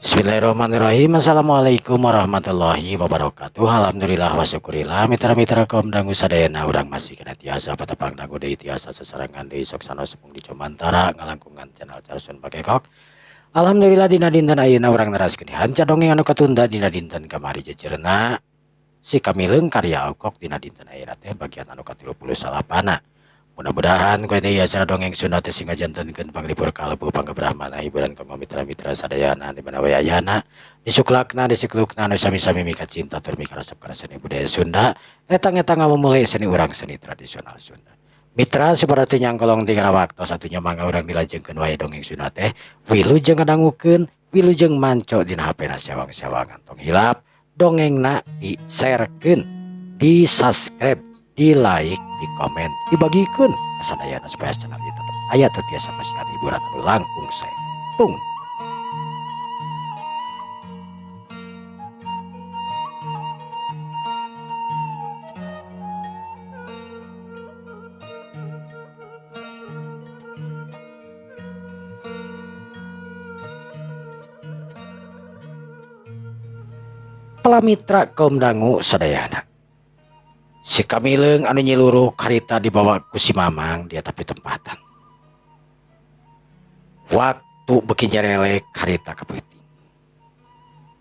Bismillahirrahmanirrahim. Assalamualaikum warahmatullahi wabarakatuh. Alhamdulillah wa syukurillah. Mitra-mitra kaum dangu sadayana, urang masih keneh tiasa patepang dangu deui, tiasa sasarengan deui, sok sanos mung di Comantara ngalangkungan channel Carson Bakekok. Alhamdulillah, dina dinten ayeuna urang neraskeun hanca dongeng anu katunda dina dinten kamari, jejerna Si Kamileung karya Okok. Dina dinten ayeuna teh bagian anu ka-39. Mudah-mudahan ku ieu acara dongeng Sunda teh sing ngajantenkeun panglipur kalbu, panggebrahmana, hiburan kanggo mitra-mitra sadayana di mana wae ayana, disuklakna, disiklukna, anu sami-sami mika cinta tur mika resep kana seni budaya Sunda, eta-eta ngamumule seni urang, seni tradisional Sunda. Mitra, saperti nyangkolong tinggal waktu satunya, mangga urang dilajengkeun wae dongeng Sunda teh. Wilujeng ngadangukeun, wilujeng manco dina HP na sewang-sewangan. Tong hilap dongengna di sharekeun, di subscribe, di like, di komen, dibagikeun ka sadayana supaya channel ieu tetep aya tur tiasa masihan hiburan anu langkung sae. Tung. Palamitra kaum dangu sadayana. Si Kamileung anu nyiluruk harita dibawa ku si Mamang dia tapi tempatan. Waktu beuki nyerelek harita ka peuting.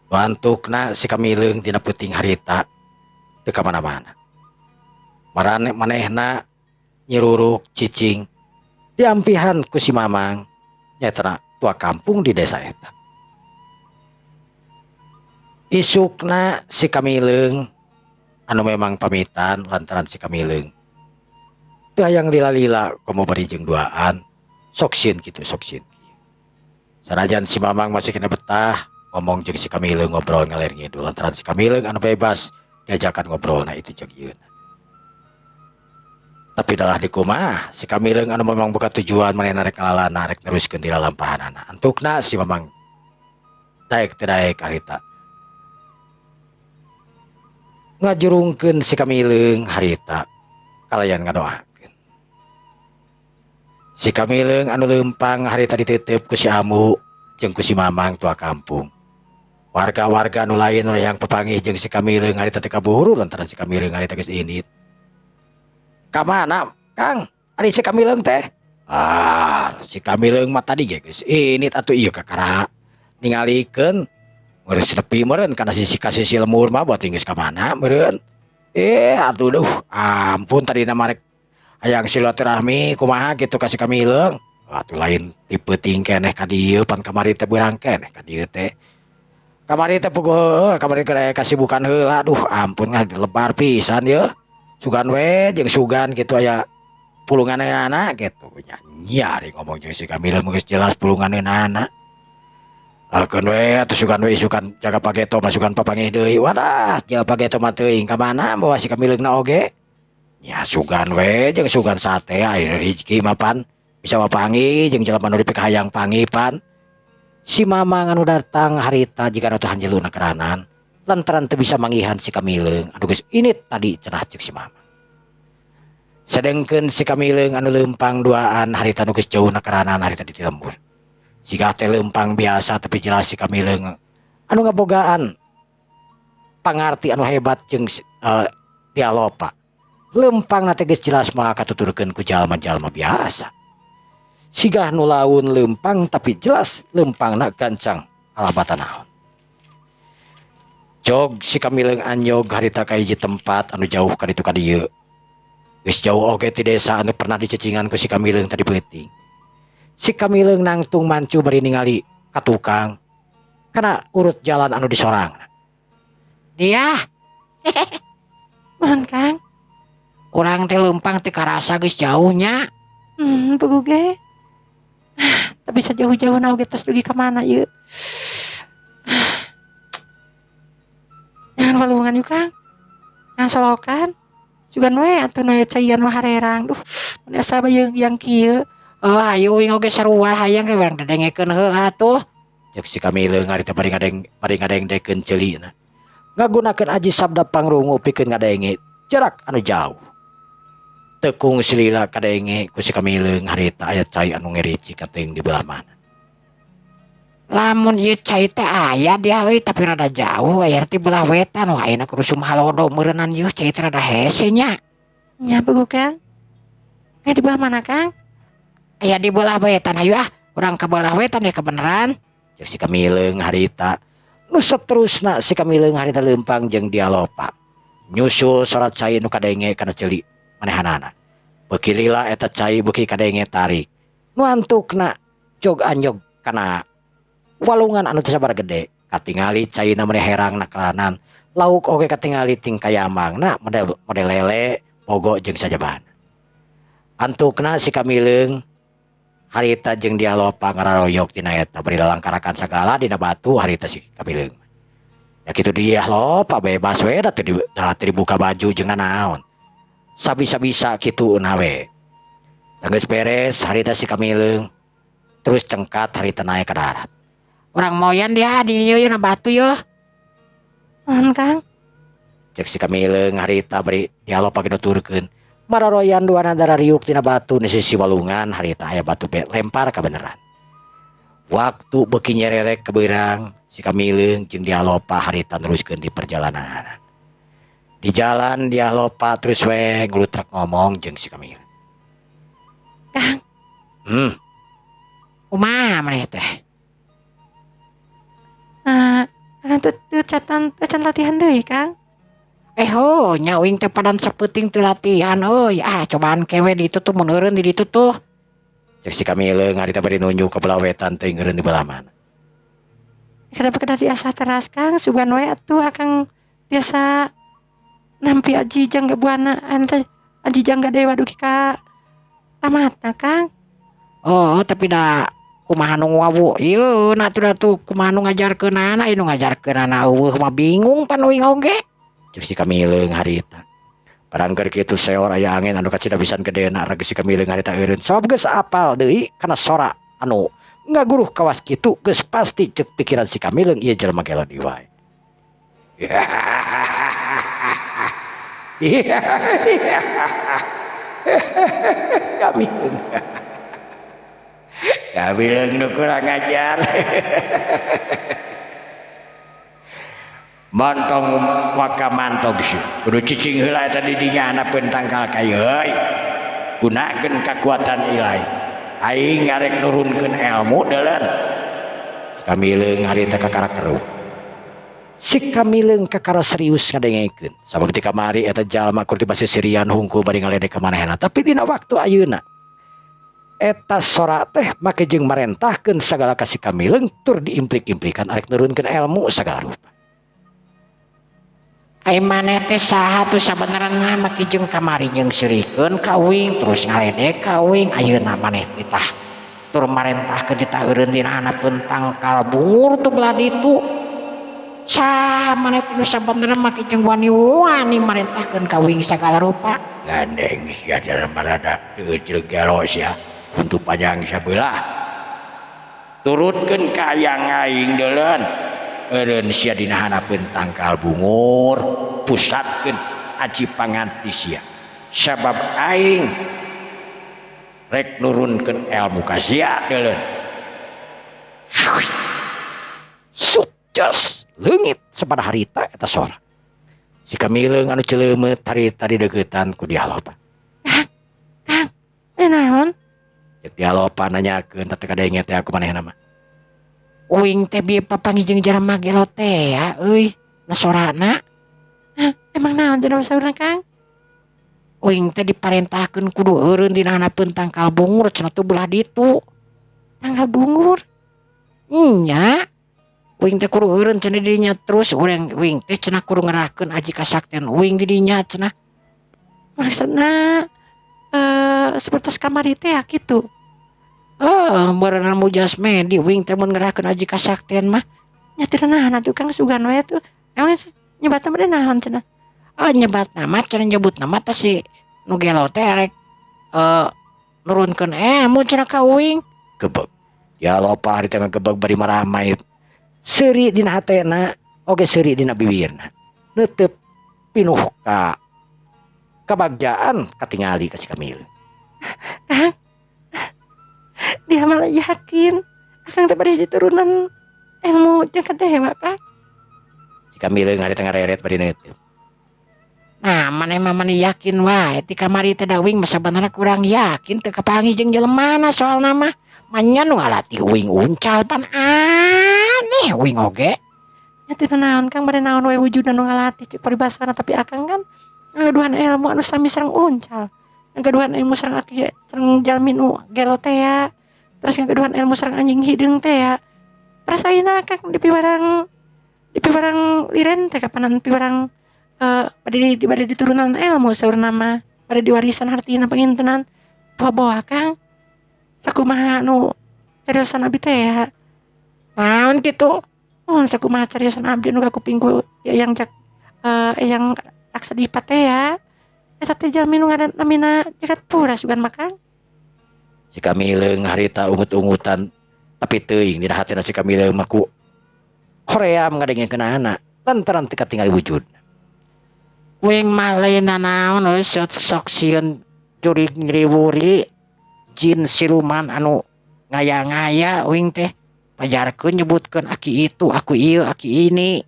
Nu antukna si Kamileung dina peuting harita teu ka mana-mana. Marane manehna nyiruruk cicing diampihan ku si Mamang, nyaeta tua kampung di desa eta. Isukna si Kamileung anu memang pamitan lantaran si Kamileung teu hayang lila-lila komo bari jeung duaan, sok sieun kitu, sok sieun kieu. Sanajan si Mamang masih keneh betah ngomong jeung si Kamileung, ngobrol ngaler ngidul lantaran si Kamileung anu bebas diajakan ngobrolna itu jeung ieu. Tapi dalah dikumaha si Kamileung anu memang boga tujuan, manehna rek ngalalana, rek neruskeun di lalampahanana. Antukna si Mamang daek teu daek harita ngajurungkeun si Kamileung harita kalayan ngadoakeun. Si Kamileung anu leumpang harita diteuteup ku si Ambu jeung ku si Mamang tua kampung. Warga-warga anu lain nu hayang papanggih jeung si Kamileung harita teh kaburu lantaran si Kamileung harita geus indit. Ka mana, Kang? Ari si Kamileung teh? Ah, si Kamileung mah tadi ge geus indit atuh, ieu kakara ningalikeun geus nepi meureun kana sisi ka sisi lembur mah, buat geus ka mana meureun. Eh, atuh duh, ampun, tadina mah rek hayang silaturahmi kumaha kitu ka si Kamileung. Atuh lain ti peuting keneh ka dieu, pan kamari teh beurang keneh ka dieu teh. Kamari teh puguh kamari keur aya kasibukan heula, duh ampun, ngah lebar pisan yeuh. Sugan we jeung sugan kitu aya pulunganeunana kitu nya. Nya ari ngomong jeung si Kamileung geus jelas pulunganeunana. Alkeun we atuh, sugan we isukan jaga pageto masukan papanggih deui. Wadah, jaga pageto mah teuing ka mana bawa si Kamileungna oge. Nya sugan we jeung sugan sate, aya rezeki mah pan bisa papanggih jeung jelema nu dipikahayang panggih pan. Si Mamang anu datang harita jiga nu teu hanjeluna keranan lantaran teu bisa manggihan si Kamileung anu geus indit tadi cenah ceuk si Mamang. Sedengkeun si Kamileung anu leumpang duaan harita nu geus jauhna keranan harita di lembur. Siga teh leumpang biasa, tapi jelas si Kamileung anu ngabogaan pangarti anu hebat jeung dialopa. Leumpang teh geus jelas mah katuturkeun ku jalma-jalma biasa. Sigah nu laun leumpang, tapi jelas leumpangna gancang alabatan naon. Jog si Kamileung anyog harita ka hiji tempat anu jauh ka ditu ka dieu. Geus jauh oge ti desa anu pernah dicecingan ku si Kamileung tadi peuting. Si Kamileung nangtung mancu bari ningali ka tukang kana urut jalan anu disorangna. Dia. Mohon, Kang. Urang teh leumpang teh karasa geus jauhnya. Puguh ge. Tapi sejauh-jauhna oge tos dugi ka mana ieu? Jangan walungan yuk, Kang. Jangan solokan. Sugan we atuh nu aya caian mah harerang. Duh, mun asa bayeung yang kieu. Oh, ayo uing oge sarua hayang ge urang dadengekeun heula atuh. Ceuk si Kamileung harita bari ngadengdekeun ceulina. Ngagunakeun aji sabda pangrungu pikeun ngadenge jarak anu jauh. Tekung silila kadenge ku si Kamileung harita aya cai anu ngericik kateuing di belah mana. Lamun ieu cai teh aya dia euy tapi rada jauh aya ti belah wetan wah ayeuna kudu sumhalodo meureunnan yeuh cai teh rada hese nya. Nya puguh Kang. Aya di belah mana Kang? Aya di belah wetan hayu ah urang ka belah wetan ya kebeneran. Ceuk si Kamileung harita. Nu saterusna si Kamileung harita leumpang jeung Dyah Lopa. Nyusul sora cai nu kadenge kana ceuli manehanana. Beuki lila eta cai beuki kadenge tarik. Nu antukna jog anjog kana walungan anu teu sabaraha gede. Katingali caina meni herang na kalanan. Lauk oge katingali ting kayamangna model model lele, bogo jeung sajabana. Antukna si Kamileung harita jeung Dyah Lopa ngararoyok tina eta bari lalangkarakan sagala dina batu harita si Kamileung. Ya kitu Dyah Lopa bebas we da teu dibuka baju jeung nanaon. Sabisa-bisa kituna we. Geus beres harita si Kamileung terus cengkat harita naek ka darat. Urang moyan dia di dieu na batu yeuh. Naon Kang? Ceuk si Kamileung harita bari Dyah Lopa ge nuturkeun. Mararoyan duana darariuk tina batu di sisi walungan harita aya batu be lempar kabeneran. Waktu beuki nyererek kebeurang si Kamileung jeung Dyah Lopa harita neruskeun di perjalananana. Di jalan Dyah Lopa terus we ngulutrek ngomong jeung si Kamileung. Kang. Kumaha maneh teh? Akang teu can latihan deui Kang. Ho nya uing teh padan sapeuting teu latihan euy. Ah cobaan kewe di ditu tuh mun eureun di ditu tuh. Ceuk si Kamileung harita bari nunjuk ka belah wetan teuing eureun di belah mana. Kenapa kedah diasah teras Kang? Sugan we atuh akang tiasa nampi aji jangga buana ente aji jangga dewa dugi ka tamatna Kang. Oh tapi da kumaha nu ngawu ieu na atuh da tuh kumaha nu ngajarkeunana ieu nu ngajarkeunana eueuh mah bingung pan uing oge. Ceuk si Kamileung harita. Barang keur kitu seor aya angin anu kacida pisan gedena reg si Kamileung harita eureun sabab geus apal deui kana sora anu ngaguruh kawas kitu geus pasti ceuk pikiran si Kamileung ieu jelema gelo deui wae. Kamileung. Kamileung nu kurang ajar. Mantong waka mantog sih. Kudu cicing heula eta di dinya handapeun tangkal kayu euy. Gunakeun kakuatan ilahi. Aing arek nurunkeun ilmu deuleun. Si Kamileung harita kakara keruh. Si Kamileung kakara serius ngadengekeun. Sabab ti kamari eta jalma kur dibasisirian hungkul bari ngaledek ka manehna. Tapi dina waktu ayeuna eta sora teh make jeung marentahkeun sagala ka si Kamileung tur diimplik-implikan arek nurunkeun ilmu sagala rupa. Ai maneh teh saha tuh sabenerna make jeung kamari jeung seurikeun ka uing terus ngaledek ka uing ayeuna maneh teh tah tur marentahkeun teh eureun dina handapeun tangkal bungur tuh belah ditu. Saha maneh teh nu sabenerna make jeung wani-wani marentahkeun ka uing sagala rupa. Gandeng sia jalma rada teu gelo sia untuk panjang sabelah. Turutkeun ka hayang aing deuleun. Eureun sia dina handapeun tangkal bungur pusatkeun aji panganti sia sabab aing rek nurunkeun ilmu ka sia deuleun. Sukses leungit sapada harita eta sora. Si Kamileung anu celeumeut harita dideuketan ku Dyah Lopa. Kang, Kang, naon? Ceuk Dyah Lopa nanyakeun teh kadenge teh aku manehna mah. Uing teh bieu papanggih jeung jalma gelo teh ya euy, na sorana. Hah, emang naon cenah saurna Kang? Uing teh diparentahkeun kudu eureun dina handapeun tangkal bungur cenah tuh belah ditu. Tangkal bungur? Nya. Uing teh kudu eureun cenah di dinya terus urang uing teh cenah kudu ngerahkeun aji kasaktian uing di dinya cenah. Maksudna seperti kamari teh ya kitu. Oh, meureunna mujas medi uing teh mun ngerahkeun aji kasaktian mah. Nya teu naon atuh Kang sugan we atuh. Emang nyebatna mah naon cenah? Oh, nyebatna mah cenah nyebutna mah teh si nu gelo teh rek nurunkeun ilmu cenah ka uing. Gebeg. Ya Lopa harita ngagebeg bari maramai. Seuri dina hatena oge seuri dina bibirna. Neuteup pinuh ka kabagjaan katingali ka si Kamileung. Kang, dia malah yakin akang teh bade diturunan Ilmu Jangga Dewa Kang. Si Kamileung harita ngareret bari neuteub. Nah, maneh mah mani yakin wae ti kamari teh da uing mah sabenerna kurang yakin teu kapanggih jeung jelemana soalna mah. Manya nu ngalatih uing uncal pan aneh uing oge. Nya teu naon Kang bade naon we wujudna nu ngalatih cek paribasana tapi akang kan ngagaduhan ilmu anu sami sareng uncal. Ngagaduhan ilmu sareng aki sareng jalmi nu gelo teh ya. Terus ngagaduhan ilmu sareng anjing hideung teh ya. Terus ayeuna akang dipiwarang liren teh kapanan piwarang bade diturunan ilmu saurna mah bade diwarisan hartina pangintenan poho Kang sakumaha nu cariosan abdi teh ya. Naon kitu? Oh sakumaha cariosan abdi nu kakuping ku yang cak yang raksa dipa teh ya. Eta teh jalmi nu ngaran namina Jagat Pura sugan mah Kang. Si Kamileung harita ungut-ungutan tapi teuing dina hatina si Kamileung mah ku hoream ngadengekeunana lantaran teu katingali wujudna. Uing mah lain nanaon euy sok sieun jurig ngriwuri jin siluman anu ngaya-ngaya uing teh pajarkeun nyebutkeun aki itu aku ieu aki ini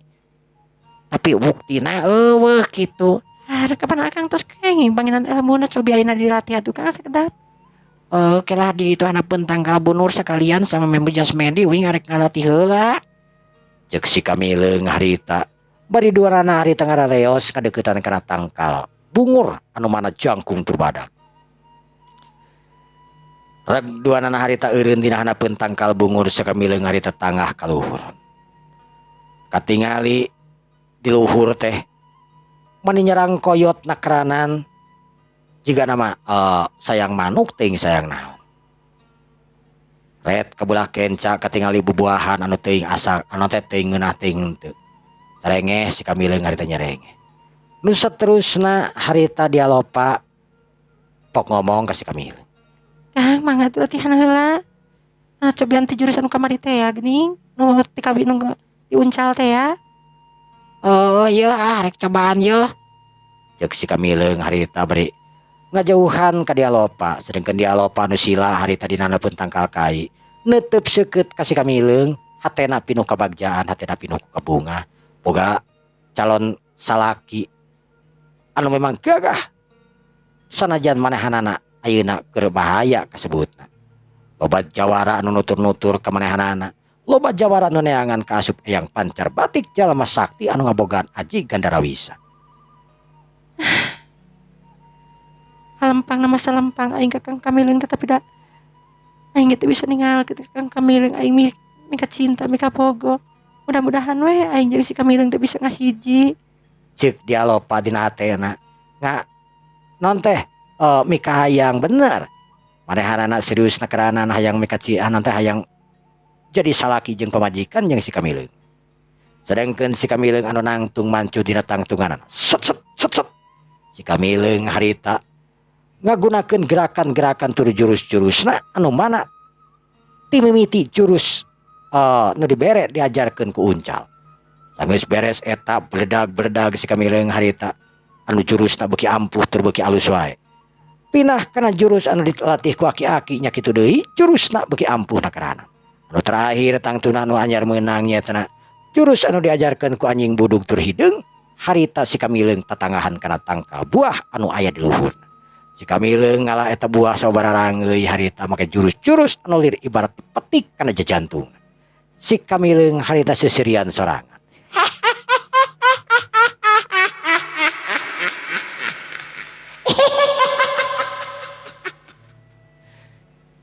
tapi buktina eueuh kitu. Ah kapan akang tos kenging panginan elmuna cobi ayeuna dilatih atuh Kang sakedap. Oke lah di itu handapeun tangkal bunur sekalian sama member Jasmedi uing arek ngalatih heula. Ceuk si Kamileung harita bari duanana harita ngaraleos kadeuketan kana tangkal bungur anu mana jangkung tur badak. Reg duanana harita eureun dina handapeun tangkal bungur si Kamileung harita tangah ka luhur. Katingali di luhur teh mani nyerang koyot nakranan jiga nama sayang manuk teuing sayang naon. Ret kabelah kenca katingali bubuahan anu teuing asa anu teh teuing ngeunah teuing henteu. Sarengeh si Kamileung harita nyerengeh. Nu saterusna harita dialopa pok ngomong ka si Kamileung. Kang mangga atuh latihan heula. Nah cobian ti jurusan nu kamari teh ya geuning nu ti kabi nu diuncal teh ya. Oh ieu ah rek cobaan ieu. Ceuk si Kamileung harita bari ngajauhan ka dialopa sedengkeun dialopa nu sila harita dina handapeun tangkal kai. Neuteup seukeut ka si Kamileung hatena pinuh kabagjaan hatena pinuh kabungah. Boga calon salaki anu memang gagah sanajan manehanana ayeuna keur bahaya kasebutna. Loba jawara anu nutur-nutur ka manehanana, loba jawara anu neangan kaasup eyang pancar batik jalma sakti anu ngabogaan aji Gandarawisa. Halempang nama salempang aing ka Kang Kamileung tetapi da aing teu bisa ningal kitu Kang Kamileung aing mika cinta mika bogo. Mudah-mudahan we aing jeung si Kamileung teu bisa ngahiji. Ceuk dialopa dina hatena. Nga non teh mika hayang bener. Manehanana serius nakeranan hayang mika cian teh hayang jadi salaki jeung pamajikan jeung si Kamileung. Sedengkeun si Kamileung anu nangtung mancu dina tangtunganana. Set set set set. Si Kamileung harita ngagunakeun gerakan-gerakan tur jurus-jurusna anu mana ti mimiti jurus nu dibere diajarkeun ku uncal. Sanggeus beres eta bledag-bledag si Kamileung harita anu jurusna beuki ampuh tur beuki alus wae. Pinah kana jurus anu dilatih ku aki-aki nya kitu deui jurusna beuki ampuh nakarana. Anu terakhir tangtuna anu anyar meunang nya jurus anu diajarkeun ku anjing budug tur hideung harita si Kamileung tatangahan kana tangkal buah anu aya di luhurna. Si Kamileung ngalah eta buah sabaraha rangeui harita make jurus-jurus anu lir ibarat petik kana jajantungna. Si Kamileung harita seserian sorangan.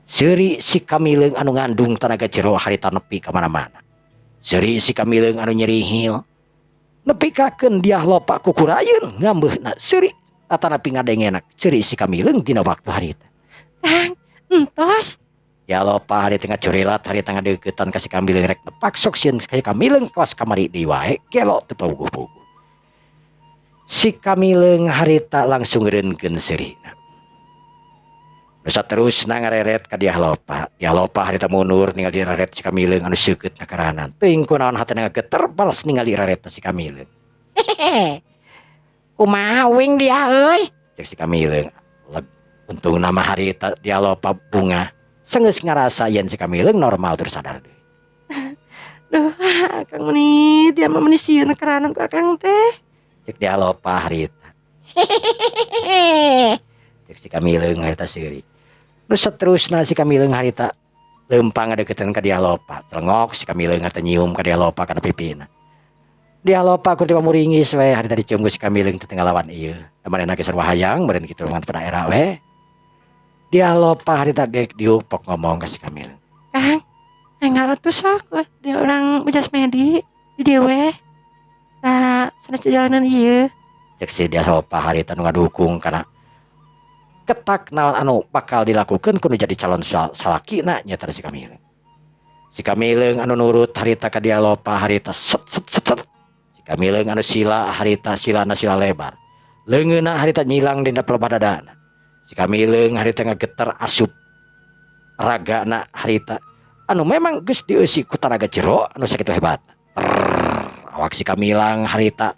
Seuri si Kamileung anu ngandung tanaga jero harita nepi ka mana-mana. Seuri si Kamileung anu nyerihil nepikakeun diah lopa kukurayeun ngambeuna seuri atanapi ngadengenak seuri si Kamileung dina waktu harita. Kang, entos. Ya lopa harita ngacurilat harita ngadeuketan ka si Kamileung rek nepak sok sieun ka si Kamileung kawas kamari deui wae gelo teu puguh-puguh. Si Kamileung harita langsung reunkeun seurina. Nu saterusna ngareret ka diah lopa. Diah lopa harita mundur ningali raret si Kamileung anu seukeut nakaranan. Teuing kunaon hatena ngageter balas ningali raretna si Kamileung. Hehehe. Kumaha uing dia euy? Cek si Kamileung. Untung nama harita diah lopa bunga. Sanggeus ngarasa yen si Kamileung normal terus sadar deui. Duh, Akang meni dia mah meni sieun keranan ku Akang teh. Cek Dyah Lopa harita. Cek si Kamileung harita seuri. Nu saterusna si Kamileung harita leumpang ngadeukeutan ka Dyah Lopa. Celengok si Kamileung harita nyium ka Dyah Lopa kana pipina. Dyah Lopa kur muringis we harita dicium ku si Kamileung teh ngalawan ieu. Da manehna ge sarua hayang meureun kitu mah pada era we. Dyah Lopa harita geus diuk pok ngomong ka si Kamileung. Kang, enggal atuh sok di urang mujasmedi di dieu we. Da sanes jalanan ieu. Cek si Dyah Lopa harita nu ngadukung kana ketak naon anu bakal dilakukeun ku nu jadi calon salakina nyaeta si Kamileung. Si Kamileung anu nurut harita ka Dyah Lopa harita set set set set. Si Kamileung anu sila harita silana sila lebar. Leungeunna harita nyilang dina pelebah dadana. Si Kamileung harita ngageter asup ragana harita anu memang geus dieusi ku tanaga jero anu sakitu hebatna. Trrr, awak si Kamilang harita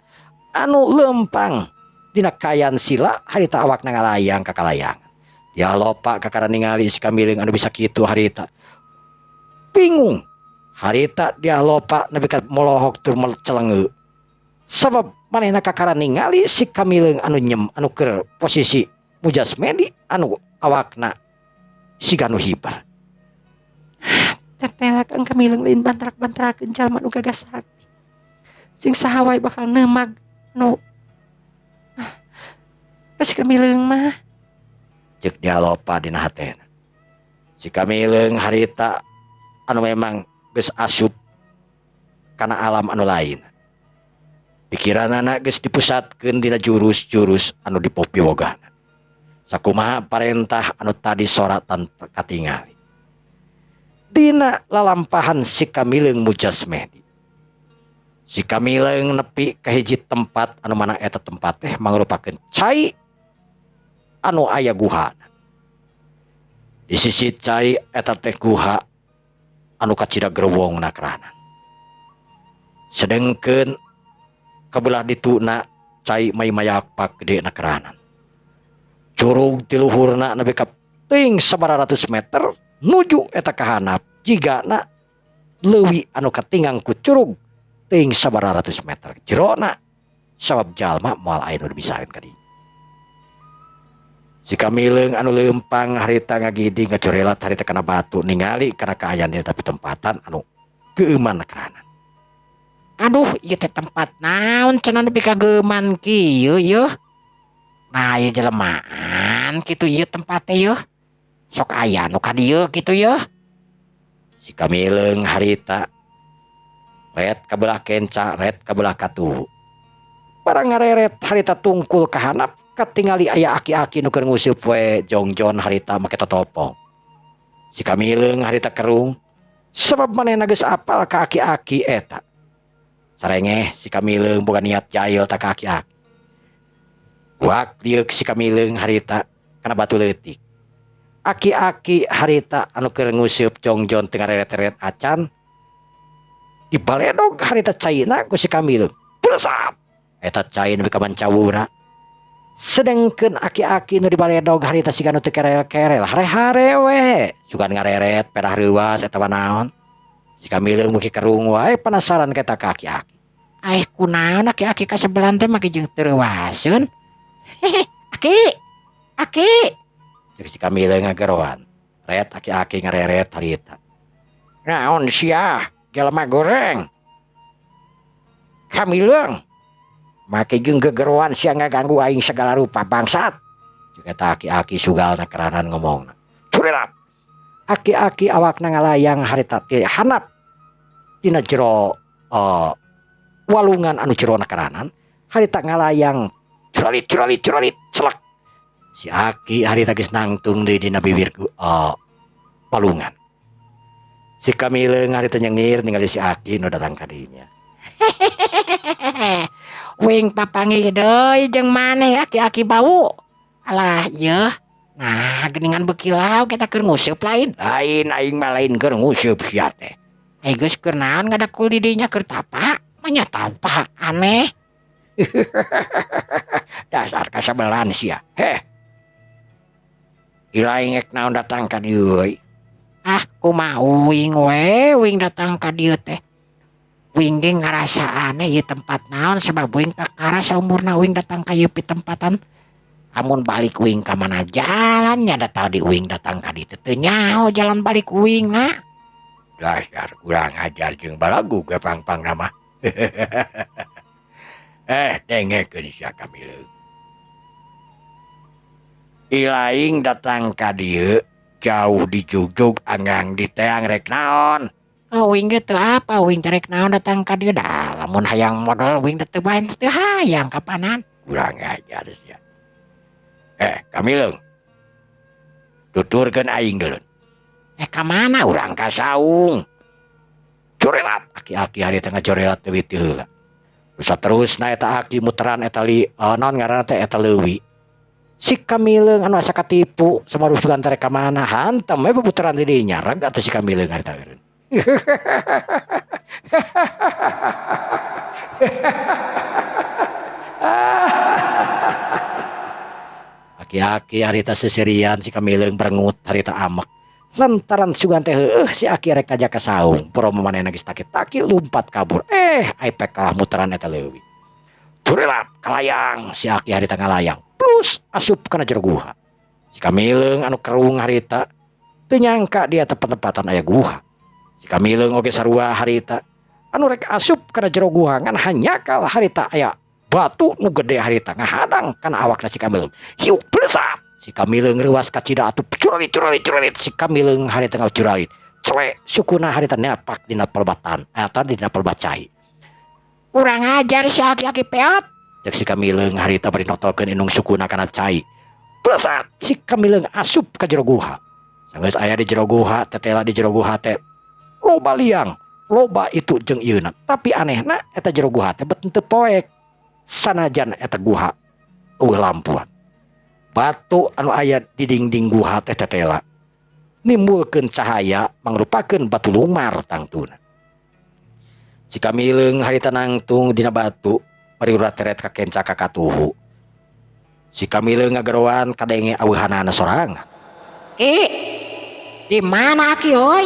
anu lempang dina kayan sila harita awakna ngalayang ka kalayangan. Dyah Lopa kakara ningali si Kamileung anu bisa kitu harita. Bingung. Harita Dyah Lopa nepi ka molohok tur celengeu. Sabab manehna kakara ningali si Kamileung anu nyem anu keur posisi mujasmedi anu awakna siga nu hiber. Teteh Kang Kamileung lain bantrak-bantrakeun jalma nu gagas sakti. Sing saha wae bakal neumag nu si Kamileung mah. Cek Dyah Lopa dina hatena. Si Kamileung harita anu memang geus asup kana alam anu lain. Pikiranana geus dipusatkeun dina jurus-jurus anu dipopiwogana. Sakumaha parentah anu tadi sora tanpa katingali. Dina lalampahan si Kamileung mujasmedi. Si Kamileung nepi ka hiji tempat anu mana eta tempat teh mangrupakeun cai anu aya guhana. Di sisi cai eta teh guha anu kacida gerewongna keranan. Sedengkeun kabelah dituna cai mai mayapak gede na keranan. Curug ti luhurna nepi ka teuing sabaraha ratus meter nuju eta kahanap jigana leuwi anu katinggang ku curug teuing sabaraha ratus meter jerona sabab jalma moal aya nu dibisaeun ka dinya. Si Kamileung anu leumpang harita ngagiding ngacorelat harita kana batu ningali kana kaayaan dina tapi tempatan anu geuman keranan. Aduh, ieu teh tempat naon cenah nepi ka geuman kieu yeuh. Nah, ieu jelemaan kitu ieu tempat teh yeuh. Sok aya nu ka dieu kitu yeuh. Si Kamileung harita ret ka belah kenca, ret ka belah katuhu. Barang ngareret harita tungkul ka handap katingali aya aki-aki nu keur nguseup we jongjon harita make totopong. Si Kamileung harita kerung sabab manehna geus apal ka aki-aki eta. Sarengeh si Kamileung boga niat jail ta ka aki-aki. Wak lieuk si Kamileung harita kana batu leutik. Aki-aki harita anu keur nguseup jongjon teu ngareret-eret acan dibaledog harita caina ku si Kamileung. Plesat! Eta cai nepi ka mancawura. Sedengkeun aki-aki nu dibaledog harita siga nu teu kerel-kerel, hare-hare we. Sugan ngareret pedah reuwas eta mah naon. Si Kamileung muki kerung wae penasaran ka eta ka aki-aki. Aih kunaon aki-aki kasebelan teh make jeung teu reuwaseun. Hehe, aki. Aki. Cek si Kamileung ngageroan. Ret aki-aki ngareret harita. Naon sia, jelema goreng. Kamileung. Make jeung gegeroan sia ngaganggu aing segala rupa bangsat. Cek eta aki-aki sugalna keranan ngomongna. Curilap. Aki-aki awakna ngalayang harita ti handap tina jero walungan anu jerona keranan harita ngalayang curalit curalit curalit celak. Si aki harita geus nangtung deui dina bibir walungan. Si Kamileung harita nyengir ningali si aki nu datang ka dinya. Wing papanggih deui jeung maneh aki-aki bau. Alah yeuh. Nah, geuningan beuki lauk eta keur nguseup lain. Lain aing mah lain keur nguseup sia teh. Ai geus keur naon ngadakul di dinya keur tapa? Manya tapa aneh. Dasar kasabelan sia. Heh. Ilaing ek naon datang ka dieu euy. Ah, kumaha uing we uing datang ka dieu teh. Uing ge ngarasa aneh ieu tempat naon sebab uing kakara saumurna uing datang ka ieu pitempatan. Amun balik uing ka mana jalan nya da tadi uing datang ka ditu teu nyaho jalan balik uing na. Dasar kurang ajar jeung balagu ge pang-pangna mah. Dengekeun sia Kamileung. Ilaing datang ka dieu jauh dijugjug anggang diteang rek naon. Oh, uing ge teu apa uing teh rek naon datang ka dieu da lamun hayang modal uing teh teu bae teu hayang kapanan. Kurang ajar sia. Kamileung. Tuturkeun aing geuleuh. Ka mana urang ka saung? Corelat aki-aki hari teh ngacorelat teu teu heula. Saterusna eta aki muteran eta li naon ngaranna teh eta leuwi. Si Kamileung anu asa katipu samarusukan teh ka mana hantem we puteran di dinya reg atuh si Kamileung harita eureun. Aki-aki harita seserian si Kamileung berengut harita amek. Lantaran sugan teh heueuh si aki rek ngajak ka saung. Puro manehna geus taki-taki lumpat kabur. Ai pek kalah muteran eta leuwi. Curelat kalayang si aki harita ngalayang. Plus asup kana jero guha. Si Kamileung anu kerung harita teu nyangka dia tempat-tempatan aya guha. Si Kamileung oge sarua harita anu rek asup kana jero guha ngan hanyakal harita aya batu nu gede harita ngahadang kana awakna si Kamileung. Hiu plesat. Si Kamileung reuas kacida atuh curalit curalit curalit si Kamileung harita ngacuralit. Cele sukuna harita nepak dina pelbatan eta dina pelbat cai. Kurang ajar si aki-aki peot. Cek si Kamileung harita bari notolkeun indung sukuna kana cai. Plesat si Kamileung asup ka jero guha. Sanggeus aya di jero guha tetela di jero guha teh loba liang, loba itu jeung ieuna. Tapi anehna eta jero guha teh bet teu poek. Sanajan eta guha eueuh lampuan. Batu anu aya di dinding guha teh tetela nimbulkeun cahaya mangrupakeun batu lumar tangtuna. Si Kamileung harita nangtung dina batu bari urat teret ka kenca ka katuhu. Si Kamileung ngageroan kadenge aweuhanana sorangan. Ki, di mana aki oi?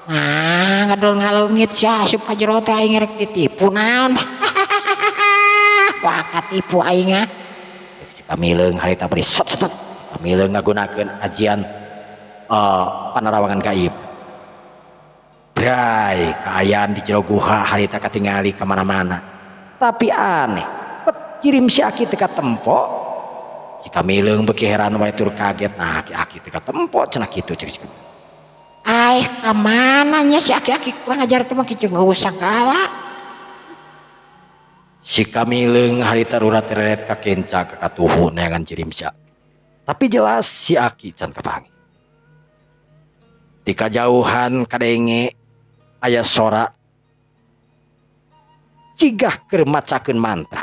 Nah, ngadol ngaleungit sia asup ka jero teh aing rek ditipu naon. Wah, katipu aing ah. Si Kamileung harita bari set set. Kamileung ngagunakeun ajian panarawangan gaib. Bray, kaayaan di jero guha harita katingali ka mana-mana. Tapi aneh, pet cirim si aki teu katempo. Si Kamileung beuki heran wae tur kaget. Nah, aki-aki teu katempo cenah kitu cek si Kamileung. Aih, ka mana nya si aki-aki kurang ajar teh mah kitu eueuh sagala. Si Kamileung harita rurat reret ka kenca ka katuhu neangan cirim si aki. Tapi jelas si aki can kapanggih. Di kajauhan kadenge aya sora cigah keur macakeun mantra.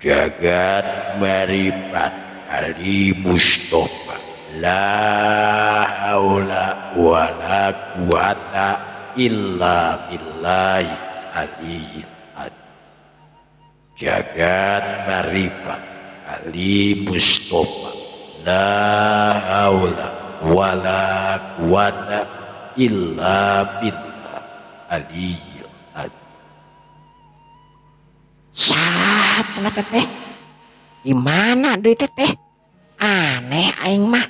Jagat maripat Ali Mustafa la haula wala quwata illa billahi aliyil azim. Jagat maripat Ali Mustafa la haula wala quwata illa billah aliyil azim. Saha cenah teteh? Di mana deui teteh? Aneh aing mah.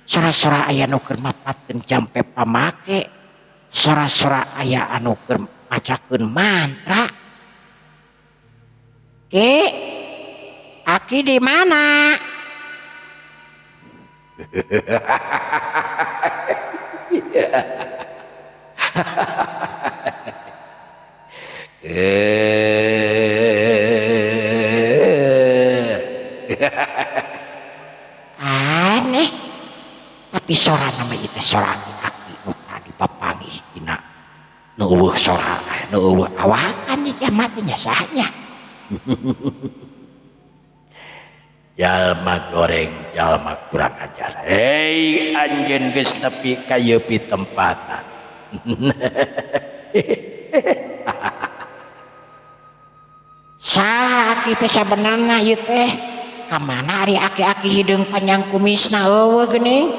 Sora-sora aya nu keur mapatkeun jampe pamake. Sora-sora aya anu keur macakeun mantra. Ki, aki di mana? Aneh, tapi sora nama itu sora aki nu tadi papanggih dina nu eueuh sora nu eueuh awakan di kiamatnya sahnya. Jalma goreng, jalma kurang ajar. Hei, anjeun geus nepi ka ieu pitempatan. Saha aki teh sabenerna ieu teh? Ka mana ari aki-aki hideung panjang kumisna eueuh geuning?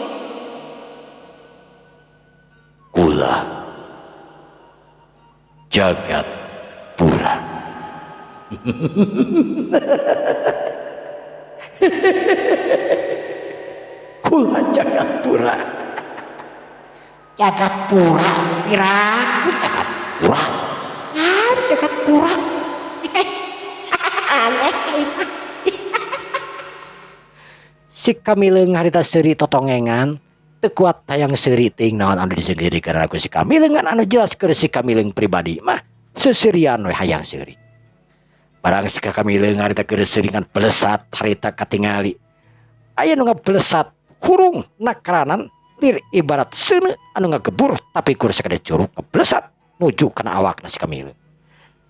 Jagat Pura. Kula Jagat Pura. Jagat Pura piraku Jagat Pura. Ah, Jagat Pura. Aneh. Si Kamileung harita seuri totongengan teu kuat hayang seuri teuing naon anu diseungseurikeun ku si Kamileung anu jelas keur si Kamileung pribadi mah seuseurian we hayang seuri. Barang si Kamileung harita keur seuri ngan belesat harita katingali. Aya nu ngablesat hurung nakaranan lir ibarat seuneu anu ngagebur tapi kur sakade curug ngablesat nuju kana awakna si Kamileung.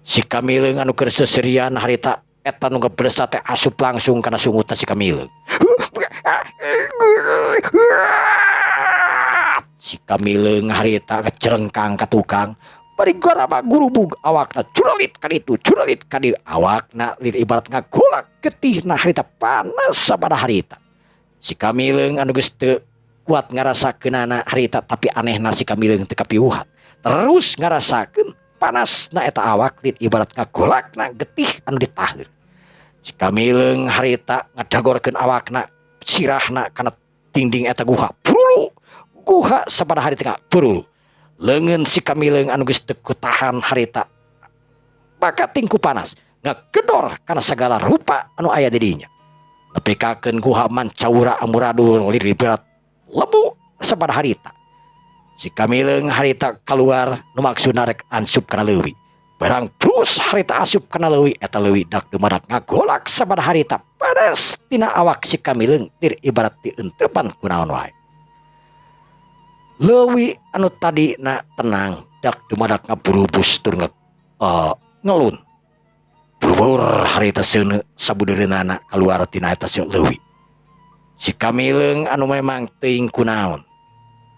Si Kamileung anu keur seuseurian harita eta nu ngablesat teh asup langsung kana sungutna si Kamileung. Si Kamileung harita ngacerengkang ka tukang bari garaba gurubug awakna curalit ka ditu curalit ka dieu awakna lir ibarat ngagolak getihna harita panas sabada harita. Si Kamileung anu geus teu kuat ngarasakeunana harita tapi anehna si Kamileung teu kapiuhan terus ngarasakeun panasna eta awak lir ibarat ngagolakna getih anu ditaheun. Si Kamileung harita ngadagorkeun awakna sirahna kana dinding eta guha purulu guha sabada harita purulu leungeun si Kamileung anu geus teu kutahan harita bakating ku panas ngagedor kana sagala rupa anu aya di dinya nepikakeun guha mancaura amuradul lir ibarat lebu sabada harita. Si Kamileung harita keluar nu maksudna rek ansup kana leuwi barang terus harita asup kana leuwi eta leuwi dak dumadak ngagolak sabada harita panas tina awak si Kamileung lir ibarat dienteupan ku naon wae. Leuwi anu tadina tenang dak dumadak ngaburubus tur ngelun burubur harita seuneu sabudeureunana kaluar tina eta leuwi. Si Kamileung anu memang teuing kunaon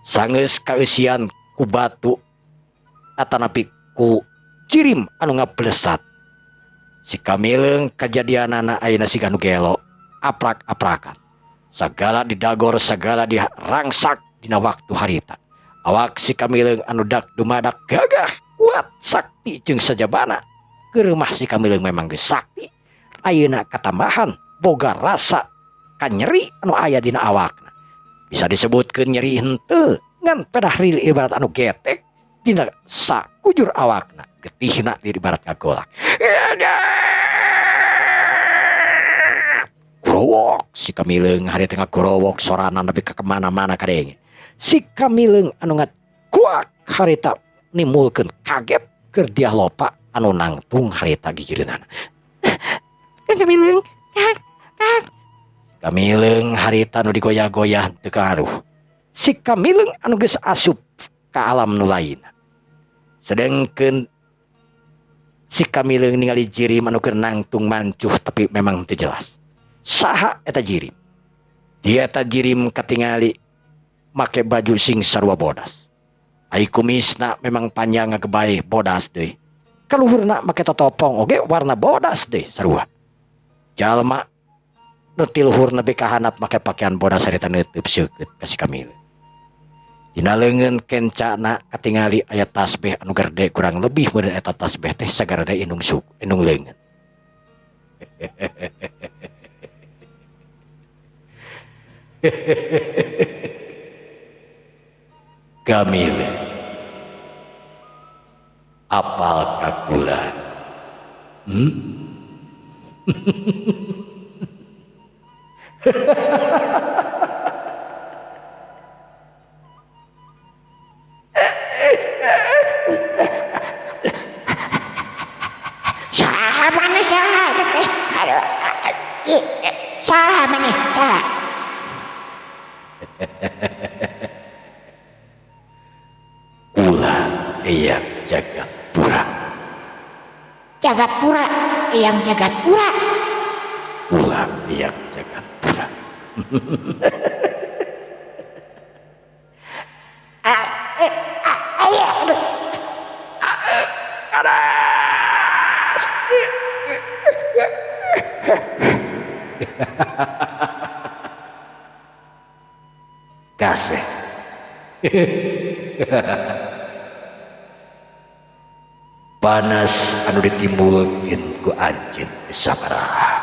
sanggeus kaeusian ku batu atanapi ku jirim anu ngablesat. Si Kamileung kajadianana ayeuna siga nu gelo aprak-aprakan sagala didagor sagala dirangsak dina waktu harita. Awak si Kamileung anu dak dumadak gagah kuat sakti jeung sajabana keur mah si Kamileung memang geus sakti ayeuna katambahan boga rasa kanyeri anu aya dina awakna. Bisa disebutkeun nyeri henteu ngan pedah ril ibarat anu getek dina sakujur awakna getihna lir ibarat ngagolak. Gorowok si Kamileung harita ngagorowok soranan nepi ka kemana-mana kadenge. Si Kamileung anu ngakuak harita nimulkeun kaget keur dia lopa anu nangtung harita gigireunana. Kang Kamileung, Kang, Kang. Kamileung harita nu digoyah-goyah teu karuh. Si Kamileung anu geus asup ka alam nu lain. Sedengkeun si Kamileung ningali jirim anu keur nangtung mancuh tapi memang teu jelas. Saha eta jirim? Dia eta jirim katingali make baju sing sarua bodas. Ai kumisna memang panjang ngagebae bodas deui. Kaluhurna make totopong oge warna bodas deui sarua. Jalma nu ti luhur nepi ka handap make pakaian bodas harita neuteub seukeut ka si Kamileung. Dina leungeun kencana katingali aya tasbih anu gerde kurang lebih meureun eta tasbih teh sagarede indung suku indung leungeun. Kamileung apal ka kula? Saha maneh saha teh? Aduh, saha maneh saha? Kula Eyang Jagat Pura. Jagat Pura, Eyang Jagat Pura. Kula Eyang Jagat Pura. Kasih. Panas anu ditimbulkeun ku anjeun sabaraha.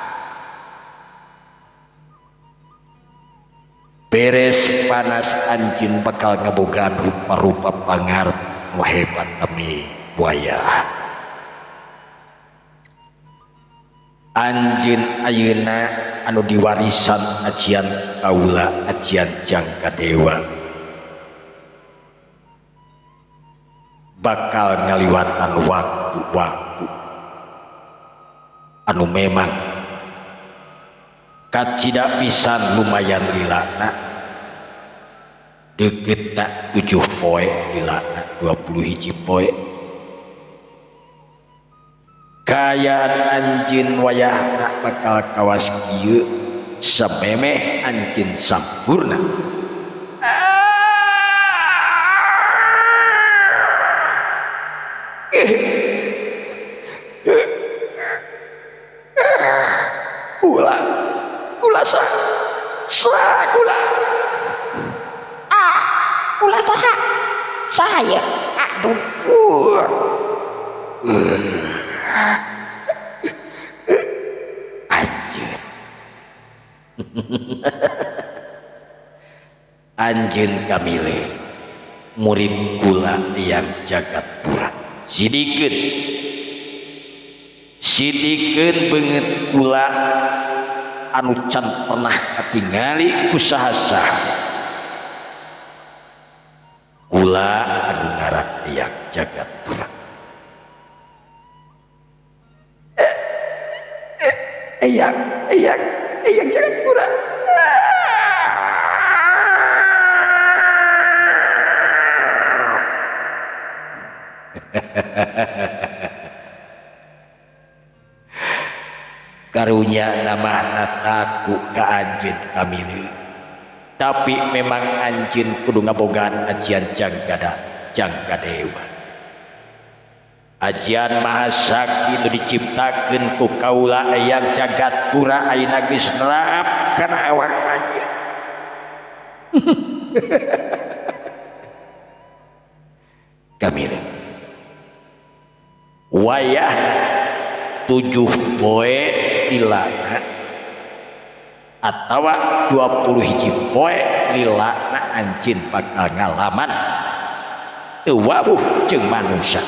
Beres panas anjeun bakal ngabogaan rupa-rupa pangarep nu hebat demi wayah. Anjeun ayeuna anu diwarisan ajian kaula ajian Jangka Dewa bakal ngaliwatan waktu-waktu anu memang kacida pisan lumayan lilana deukeutna 7 poe lilana 21 poe. Kaayaan anjeun wayahna bakal kawas kieu samemeh anjeun sampurna. Kula kula sa sa kula ah kula saha saha ya aduh anjeun anjeun kamile murid kula yang jagat pura sidikeun sidikeun beungeut kula anu can pernah katingali ku saha-saha kula anu ngaran yang jagat pura. Eyang, eyang, eyang jagat pura. Karunya nama taku ka anjeun kamile. Tapi memang anjeun kudu ngabogaan ajian Jangka Dewa. Ajian Mahasakti nu diciptakeun ku kaula eyang jagat pura ayeuna geus nerap kana awak anjeun. Kamile. Wayah 7 poe lilana atawa 21 poe lilana anjeun bakal ngalaman teu wawuh jeung manusia.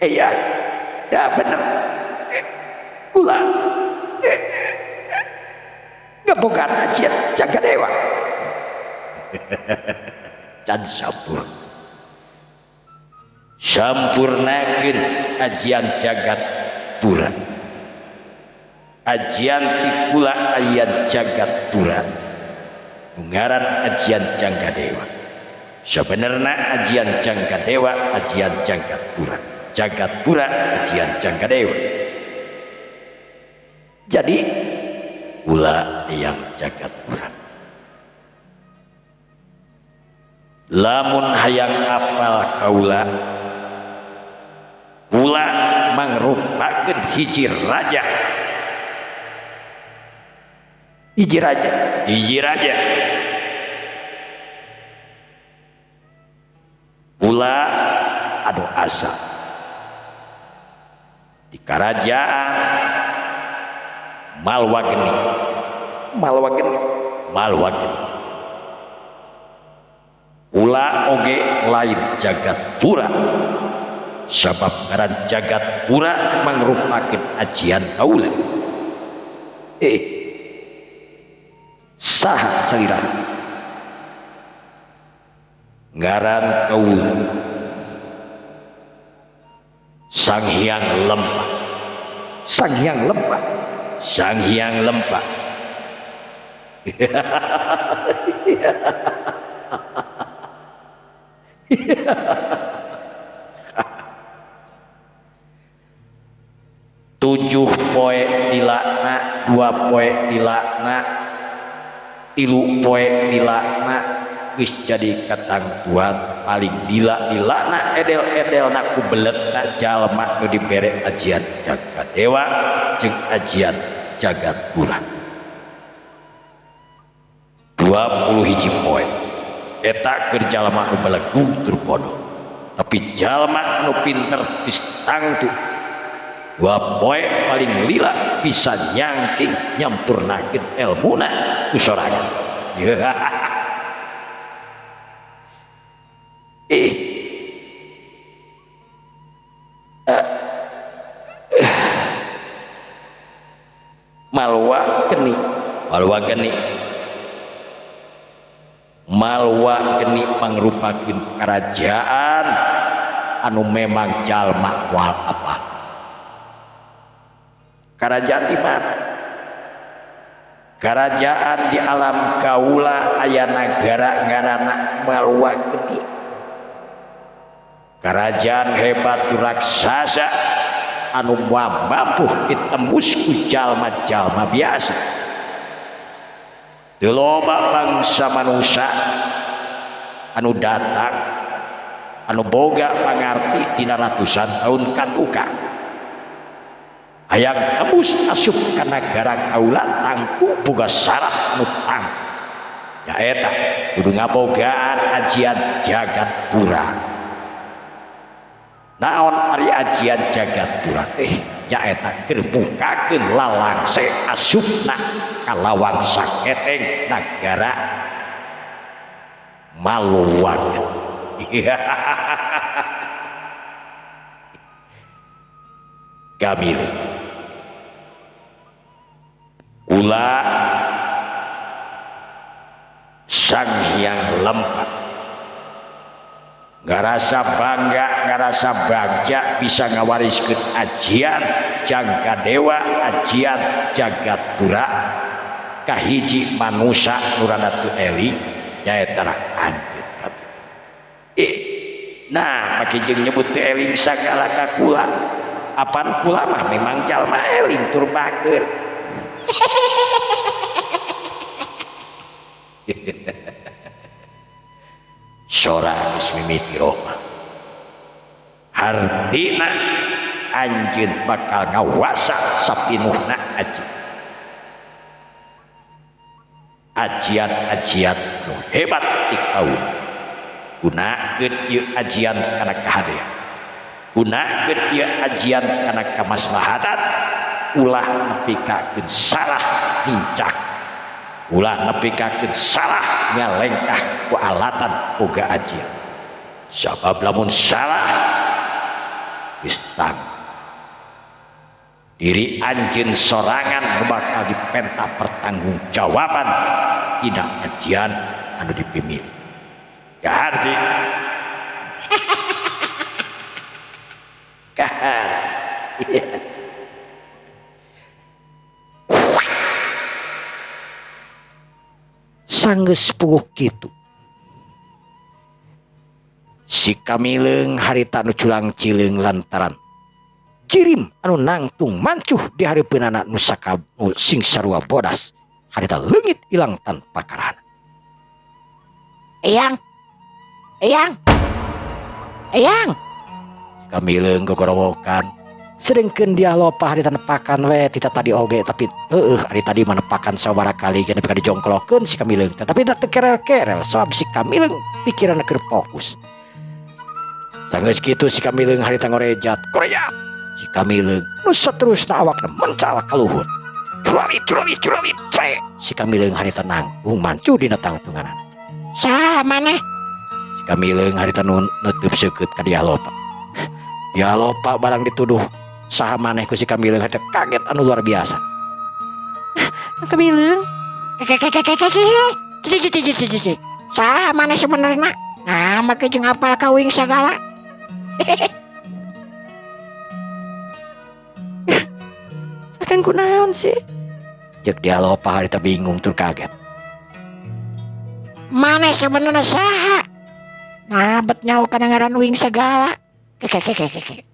Iya, dah bener. Kula ngebogaan ajian Jaga Dewa. Can sampur. Sampurnakeun ajian jagat pura. Ajian ti kula ajian jagat pura. Ngaran ajian Jangka Dewa. Sebenarnya ajian Jangka Dewa ajian jagat pura. Jagat pura ajian Jangka Dewa. Jadi kula yang jagat pura. Lamun hayang apal kaula kula mangrupakeun hiji raja. Hiji raja, hiji raja. Kula anu asa di kerajaan Malwageni. Malwageni, Malwageni. Kula oge lain jagat pura. Sabab ngaran jagat pura mangrupakeun ajian kaula. Saha salira ngaran kaula Sang Hyang Lempah. Sang Hyang Lempah, Sang Hyang Lempah. 7 poe dilakna, 2 poe dilakna, 3 poe dilakna, geus jadi katangtuan paling lila dilakna edel-edelna ku beletna jalma nu dibere ajian Jaga Dewa jeung ajian Jagat Pura. 21 poe. Eta keur jalma nu belegug tur bodoh. Tapi jalma nu pinter geus tangtu 2 poe paling lila bisa nyangking nyampurnakeun elmuna ku sorangan. Malwa geni, malwa geni, malwa geni mangrupakeun karajaan anu memang jalma moal apa. Kerajaan di mana? Kerajaan di alam kaula aya nagara ngaranna Malwa Geni. Kerajaan hebat raksasa anu mampu ditembus ku jalma-jalma biasa. Teu loba bangsa manusia anu datang anu boga pangarti dina ratusan tahun katukang. Hayang tembus asup ka nagara kaula tangtu boga syarat nu tang. Nyaeta kudu ngabogaan ajian jagat pura. Naon ari ajian jagat pura teh? Nyaeta keur mukakeun lalangse asupna ka lawang saketeng nagara Malwa. Gamil kula Sang Hyang Lempak ngarasa bangga, ngarasa bagja bisa ngawariskeun ajian Jangka Dewa, ajian jagat pura kahiji manusa nu rada teu eling nyaeta anjeun. Nah make jeung nyebut teu eling sagala ka kula. Apan kula mah memang jalma eling tur bager. Sora geus mimiti Roma. Hartina anjeun bakal ngawasa sapinuhna ajian. Ajian-ajian nu hebat ti kaula. Gunakeun ieu ajian kana kahadean. Gunakeun ieu ajian kana kamaslahatan, ulah nepikakeun salah nincak, ulah nepikakeun salah ngalengkah ku alatan boga ajian. Sabab lamun salah geus tang diri anjeun sorangan bakal dipenta pertanggungjawaban dina ajian anu dipimilih. Kaharti kahar. Sanggeus puguh kitu si Kamileung harita nu culang cileung lantaran jirim anu nangtung mancuh di hareupeunana nu sakab nu sing sarua bodas harita leungit ilang tanpa karana. Eyang, eyang, eyang. Kamileung gogorowokan sedengkeun dia lopa harita nepakan we tita tadi oge tapi heueuh ari tadi mah nepakan sabaraha kali geus nepi ka dijongklokeun si Kamileung tapi da teu kerel-kerel sabab si Kamileung pikiranna keur fokus. Sanggeus kitu si Kamileung harita ngorejat korejat si Kamileung nu saterusna awakna mencal ka luhur. Curalit curalit curalit tre si Kamileung harita nangtung mancu dina tangtunganana. Saha maneh? Si Kamileung harita nu neuteub seukeut ka dia lopa. Ya lopa barang dituduh saha maneh ku si Kamileung harita kaget anu luar biasa. Kamileung saha maneh sebenarna? Nah make jeung apal ka uing sagala. Akang kunaon sih? Ceuk dia lopa harita bingung tur kaget. Maneh sebenarna saha? Nah bet nyaho kana ngaran uing sagala. Kekekekeke.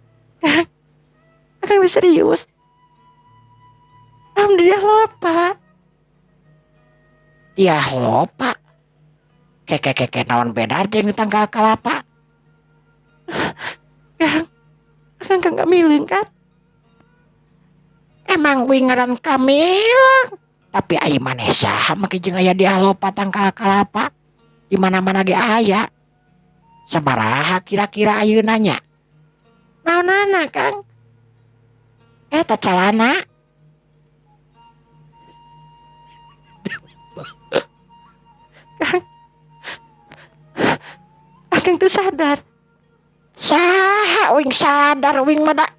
Akang serius. Alhamdulillah lopa. Ya lopa. Kekekeke naon beda jeung tanggal kalapa. Kang, akang kang Kamileung kan? Emang uing ngaran Kamileung. Tapi ai maneh saha make jeung aya di lopa tanggal kalapa? Di mana-mana ge aya. Sabaraha kira-kira ayeuna nya? Naonana, Kang? Eta calana. Kang. Akang tuh sadar. Saha uing sadar uing mah da.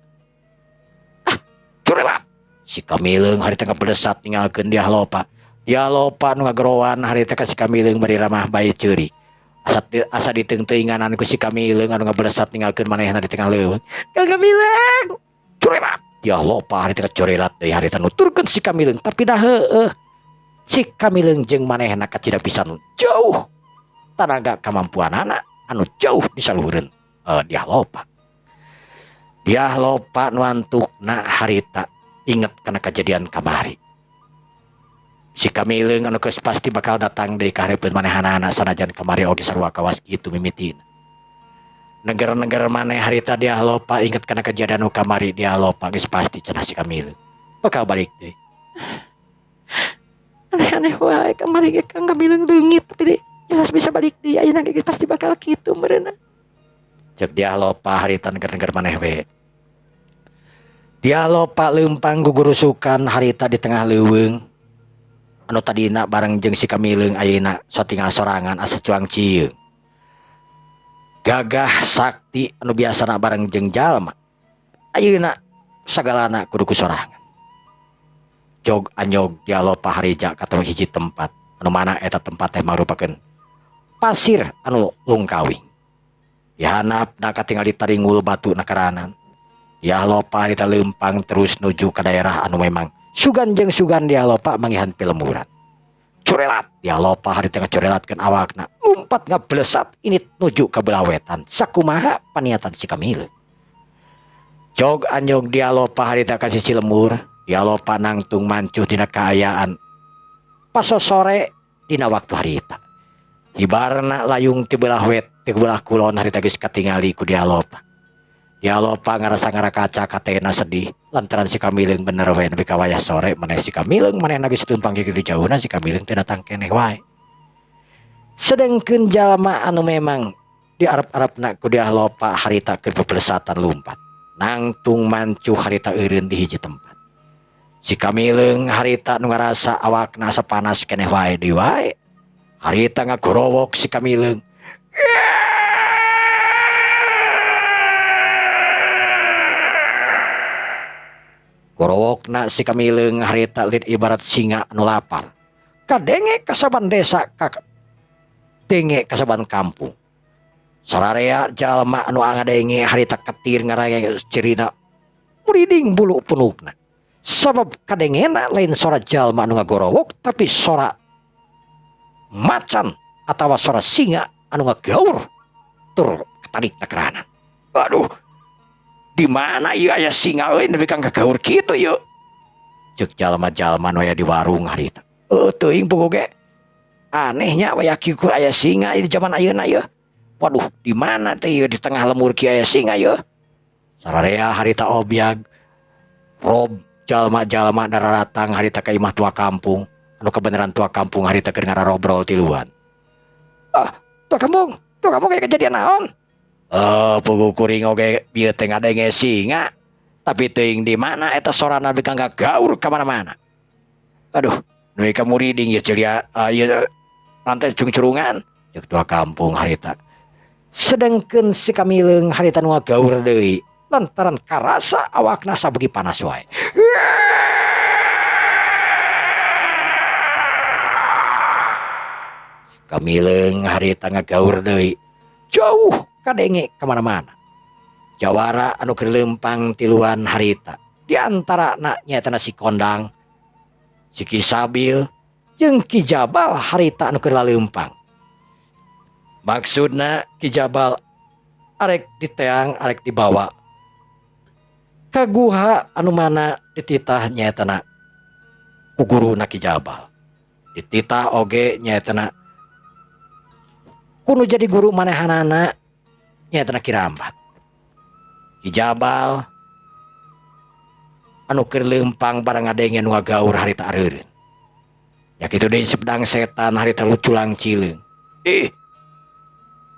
Ah, curelat. Si Kamileung harita ngabelesat ninggalkeun Dyah Lopa. Dyah Lopa nu ngageroan harita ka si Kamileung bari ramah bae ceurik. Asa diteungteuinganan ku si Kamileung anu ngabelesat ninggalkeun manehna di tengah leuweung. Kang Kamileung. Curelat. Dyah Lopa harita kacurelat deui harita nuturkeun si Kamileung tapi dah heueuh. Si Kamileung jeung manehna kacida pisan jauh tanaga kamampuanana anu jauh disaluhureun Dyah Lopa. Dyah Lopa nu antukna harita inget kana kajadian kamari. Si Kamileung anu geus pasti bakal datang deui ka hareupeun manehanana sanajan kamari oge sarua kawas kitu mimitina. Negara-negara maneh harita Dyah Lopa inget kana kajadian nu kamari Dyah Lopa geus pasti cenah si Kamileung bakal balik deui. Aneh-aneh wae kamari ge Kang Kamileung leungit tapi deui jelas bisa balik deui ayeuna ge pasti bakal kitu meureunna. Cek Dyah Lopa harita neger-neger maneh we. Dyah Lopa leumpang gugurusukan harita di tengah leuweung anu tadina bareng jeung si Kamileung ayeuna satinggal sorangan asa cuang cieung. Gagah sakti anu biasana bareng jeung jalma ayeuna sagalana kudu ku sorangan. Jog anyog Dyah Lopa harija katemu hiji tempat anu mana eta tempat teh marupakeun pasir anu lungkawing. Dihanapna katingali taringul batu nakaranan. Dyah Lopa harita leumpang terus nuju ka daerah anu memang sugan jeung sugan Dyah Lopa manggihan pilemburan. Curelat Dyah Lopa harita ngacurelatkeun awakna lumpat ngablesat ini nuju ka belah wetan sakumaha paniatan si Kamileung. Jog anyog Dyah Lopa harita ka sisi lembur. Dyah Lopa nangtung mancuh dina kaayaan pasosore dina waktu harita. Hibarna layung ti belah wet ti belah kulon harita geus katingali ku Dyah Lopa. Dyah Lopa ngarasa ngarakaca katena sedih lantaran si Kamileung bener we nepi ka wayah sore maneh si Kamileung manehna geus leumpang kitu jauhna si Kamileung teh datang keneh wae. Sedengkeun jalma anu memang diarep-arepna ku Dyah Lopa harita keur pepelesatan lumpat nangtung mancuh harita eureun di hiji tempat. Si Kamileung harita nu ngarasa awakna asa panas keneh wae deui wae. Harita ngagorowok si Kamileung. Gorowokna si Kamileung harita lid ibarat singa anu lapar. Kadenge kasaban desa kadenge kasaban kampung. Sararea jalma anu ngadenge harita ketir ngaraya cirina muriding bulu punukna. Sabab kadengena lain sora jalma anu ngagorowok tapi sora macan atawa sora singa anu ngagaur tur katarik nakeranan. Aduh, di mana ieu aya singa euy nepi ka ngagaur kitu ieu? Ceuk jalma-jalma nu aya di warung harita. Heueuh teuing puguh ge. Anehnya waya kieu aya singa di zaman ayeuna ieu. Waduh, di mana teh ieu di tengah lemur kieu aya singa ieu? Sararea harita obyag rob jalma-jalma dararatang harita ka imah tua kampung anu kebenaran tua kampung harita keur ngararobrol tiluan. Ah, tua kampung kayak kejadian naon? Puguh kuring oge bieu teh ngadenge singa, tapi teuing di mana eta sorana beuki ngagaur ka mana-mana. Aduh, nu ka muriding ieu celia ieu lantai cungcurungan ceuk tua kampung harita. Sedengkeun si Kamileung harita nu ngagaur deui lantaran karasa awakna sabeuki panas wae. Kamileung harita ngagaur deui jauh kadenge kamana-mana. Jawara anu keur leumpang tiluan harita di antarana nyaeta si Kondang, si Ki Sabil jeung Ki Jabal harita anu keur laleumpang. Maksudna Ki Jabal arek diteang arek dibawa ka guha anu mana dititah nyaetana ku guruna Ki Jabal. Dititah oge nyaetana kudu jadi guru manehanana nyaetana Ki Rambat. Ki Jabal anu keur leumpang barang ngadenge nu ngagaur harita areureun. Nya kitu deui sepedang setan harita luculang cileung. Ih,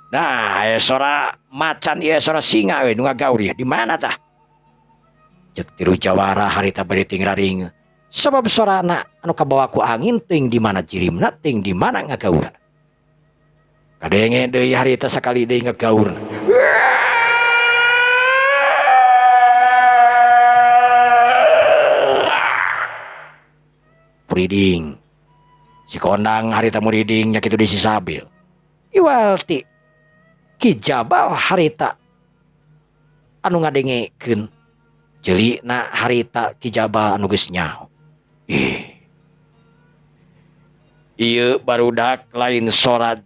Nah, aya sora macan ieu sora singa euy nu ngagaur ieu di mana tah? Ceuk tilu jawara harita bari tingraring. Sabab sorana anu kabawa ku angin teuing di mana jirimna teuing di mana ngagaurna. Kadenge deui harita sakali deui ngagaurna. Muriding. Si kondang harita muriding nya kitu di si Sabil. Iwal ti Ki Jabal harita anu ngadengekeun. Ceulina harita Ki Jabal anu geus nyaho. Ih. Ieu barudak lain sora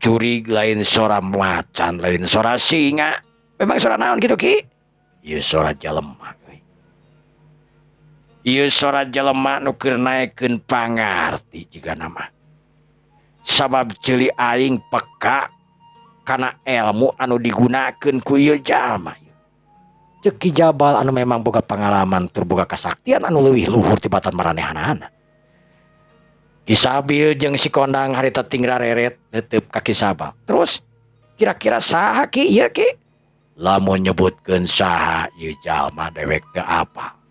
jurig, lain sora macan, lain sora singa. Memang sora naon kitu Ki? Ieu sora jelema. Ieu sora jelema nu keur naekeun pangarti jigana mah. Sabab ceuli aing peka kana ilmu anu digunakeun ku ieu jalma. Ceuk Ki Jabal anu memang boga pengalaman tur boga kasaktian anu leuwih luhur tibatan maranehanana. Ki Sabil jeung si Kondang harita tingrareret neuteup ka Ki Sabal. Terus kira-kira saha Ki ieu Ki? Lamun nyebutkeun saha ieu jalma dewek teu apal.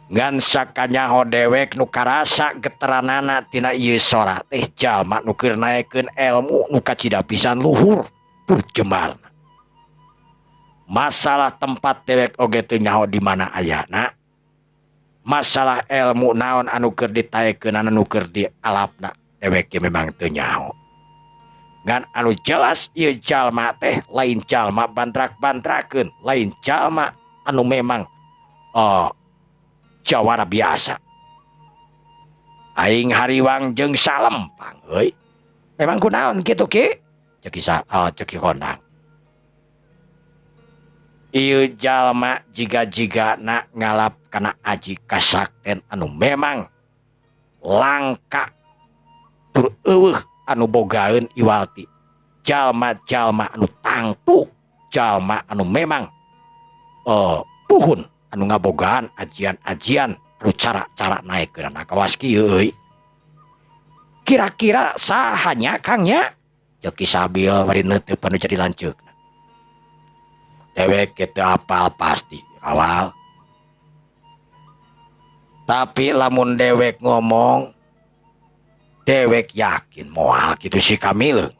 Ngan sakanyaho dewek nu karasa geteranana tina ieu sora teh jalma nu keur naekeun elmu nu kacida pisan luhur tur jembarna. Masalah tempat dewek oge teu nyaho di mana ayana. Masalah elmu naon anu keur ditaekeunana nu keur dialapna dewek ge memang teu nyaho. Ngan anu jelas ieu jalma teh lain jalma bantrak-bantrakeun, lain jalma anu memang jawara biasa. Aing hariwang jeung salempang euy. Memang kunaon kitu Ki? Ceuk Ki Kondang. Ieu jalma jiga-jigana ngalap kana aji kasakten anu memang langka tur eueuh anu bogaeun iwalti. Jalma-jalma anu tangtu, jalma anu memang puhun anu ngabogaan ajian-ajian anu cara-cara naekkeun kawas kieu euy. Kira-kira saha nya Kang nya? Ceuk Ki Sabil bari neuteup anu jadi lanceukna. Dewek kitu apal pasti awal. Tapi lamun dewek ngomong dewek yakin moal kitu si Kamileung.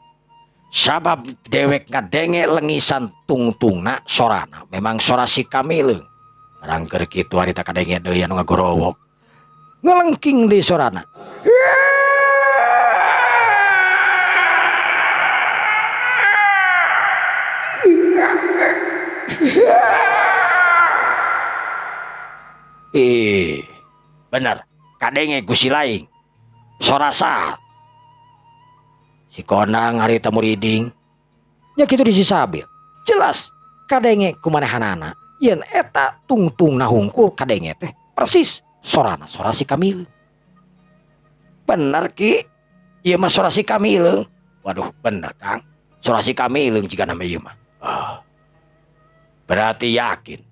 Sabab dewek ngadenge lengisan tungtungna sorana memang sora si Kamileung. Barang keur kitu harita kadenge deui anu ngagorowok. Ngelengking deui sorana. Ih, bener, kadenge ku si laing. Sora saha? Si Kondang harita muriding. Nya kitu di si Sabil. Jelas kadenge ku manehanana. Yen eta tungtungna hungkul kadenge teh persis sorana sora si Kamileung. Bener Ki, ieu mah sora si Kamileung. Waduh, bener Kang. Sora si Kamileung jika nama ieu mah. Oh. Berarti yakin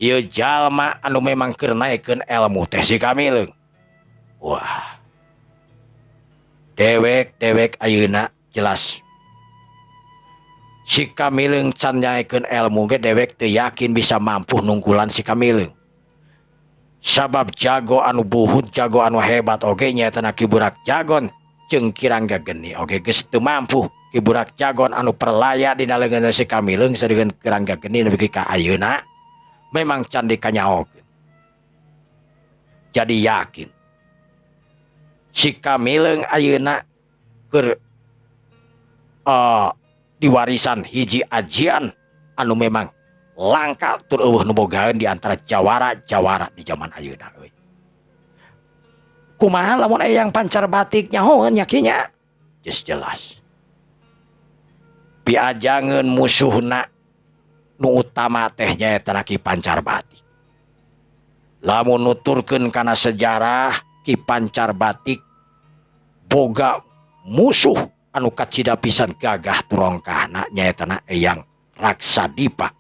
ieu jalma anu memang keur naekeun elmu teh si Kamileung. Wah. Dewek-dewek ayeuna jelas si Kamileung can nyaekeun elmu ge dewek teu yakin bisa mampu nungkulan si Kamileung. Sabab jago anu buhut, jago anu hebat oge nyaeta Ki Burak Jagon jeung Ki Rangga Geni oge geus teu mampu. Ki Burak Jagon anu perlaya dina leungeun si Kamileung sareng Ki Rangga Geni nepi ka ayeuna memang can dikanyaokeun. Jadi yakin si Kamileung ayeuna keur diwarisan hiji ajian anu memang langka tur eueuh nu bogaeun di antara jawara-jawara di zaman ayeuna euy. Kumaha lamun aya yang pancar batik nyahoeun nya Ki nya? Geus jelas. Piajangeun musuhna nu utama teh nyaeta Ki Pancar Batik. Lamun nuturkeun kana sejarah Ki Pancar Batik boga musuh anu kacida pisan gagah turongkahna nyaeta Eyang Raksadipa.